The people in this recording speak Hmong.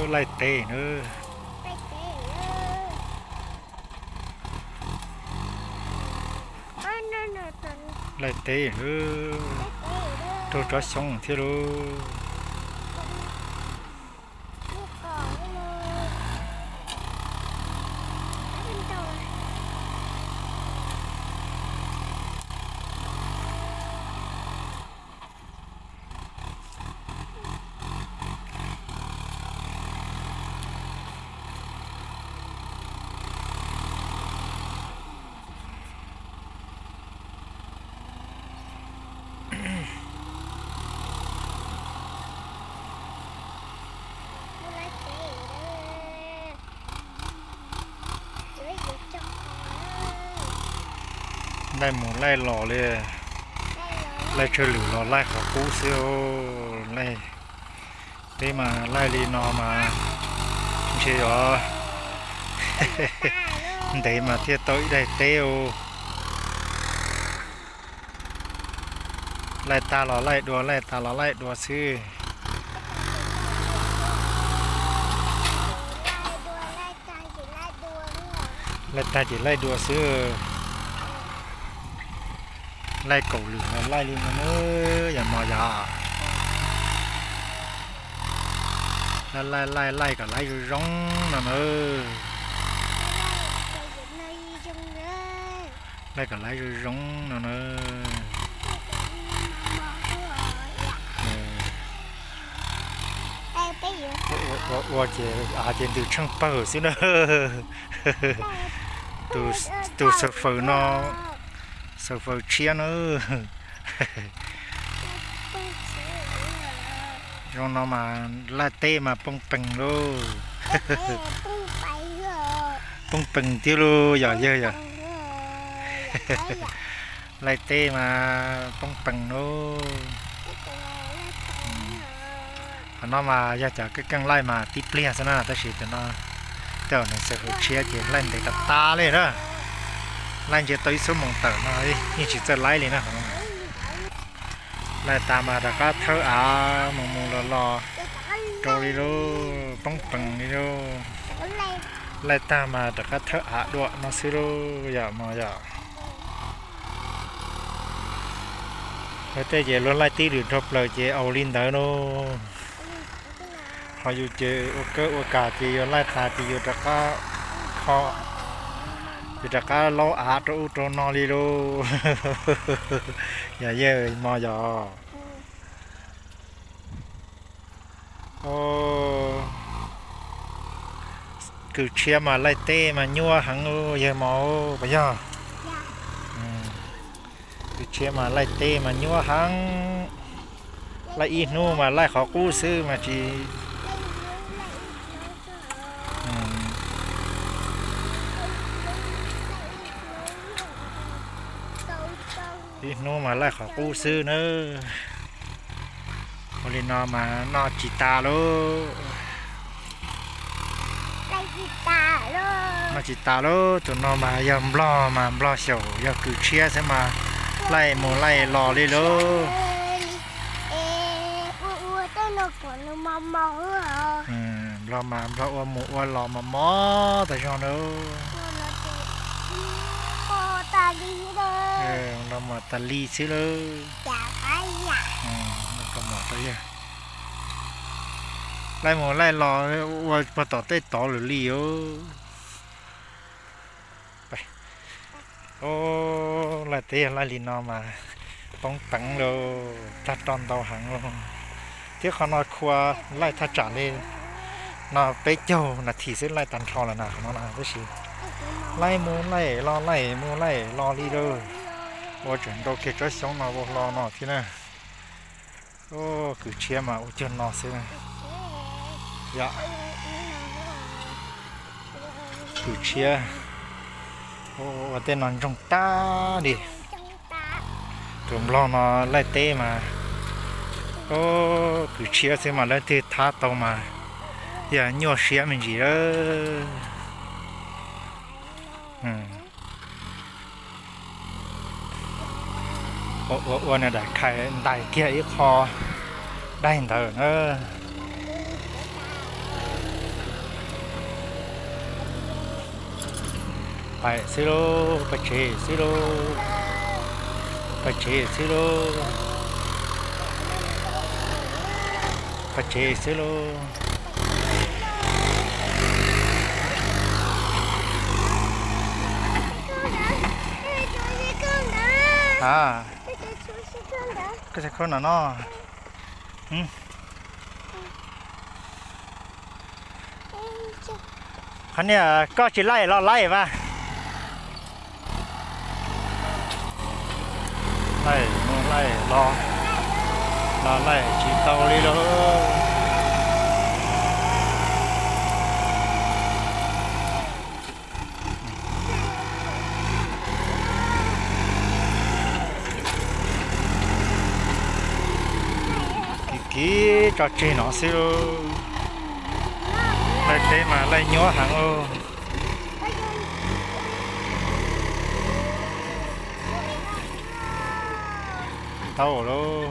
Laij teb na. Laij teb, raug tsob xyoob thiab lauj. Laij mus laij los li, laij tsawg lwm los laij qhov qub xwb. Laij teb mas laij li no mas ntshe yuav ntev mas thiaj tau ib daim teb os. Laij tag los laij dua, laij tag los laij dua xwb. Laij tag ces laij dua xwb. Laij kaum lwm los laij li no na, yog no yog. Laij laij laij kom laiv zoo zoo no na. Laij kom laiv zoo zoo no na. Ua ces av ces ntws tsheej pawg xwb na. Tus xaws faws no, xaws faws tshiab na. Zoo no mas laij teb mas poob pees lauj. Poob pees thiab lauj yom yawg yom. Laij teb mas poob pees lauj. Qhov no mas yog cov keej keej laij mas tib pliag xwb na, tab sis cov no tej zaum nws xaws faws tshiab ces laij ntev tas tas li na. Laij ntsia tau ib xuab moos tawm no yeej tsis txawj laij li na. Laij tas mas rov qab thawb av mus mus los los rau li lauj, poob pees li lauj. Laij tag mas rov qab thawb av dua no xwb lauj yom mog yom. Luag tej ces luag laij tib lwm dhau plaws ces au li ntawd lauj. Ho yus ces ua kawb ua kam ces yuav laij tas ces yuav rov qab kho, yuav rov qab laub av rau ub rau no li lauj. Yog yawg mog yog. Kws tshiab mas laij teb mas nyuaj heev yawg mog puas yog? Kws tshiab mas laij teb mas nyuaj heev. Laij ib hnub mas laij qhov qub xwb mas tsis Ib hnub mas laij qhov qub xwb nawb. Ua li no mas noj tsis tas lauj. Noj tsis tas lauj, tus no mas yog nplog mas nplog xyaum yog kws tshiab xwb mas laij mus laij los li lauj. Nplog mas nplog ua mus ua los mos mos tas zog na. Nplog mos tas li xwb lauj. Laij mus laij los ua puag tom tej tod lawm li os. Laij teb yog laij li no mas poob peev lauj, tag roj ntau heev lauj. Thiab qhov no khua laij thaj tsam li no peb caug nas this xwb laij tag nrho lawm na qhov no na tab sis laij mus laij los laij mus laij los li lauj. Ua tseem nrau kiag tsob xyoob no ua hlo no thiab na. Kws tshiab mas ua cuag no xwb. Yom, kws tshiab ua tej no ntsoog tag li. Tus nplog no laij teb mas, kws tshiab xwb mas leej twg thab tau mas yog nyuaj siab me ntsis lawm. Ua ua ua na daim khais ntais kiag ib qho daig ntawd na. Pais xwb lauj, pais tsev xwb lauj. Pais tsev xwb lauj. Pais tsev xwb lauj. A, koj tsis khaub no no. Qhov niag koj tsis laij los laij mas. Laij mus laij los, los laij tsis tau li lauj. Kiv kiv tso tseg no xwb lauj. Laij teb mas laij nyuab heev lauj. Tau lauj.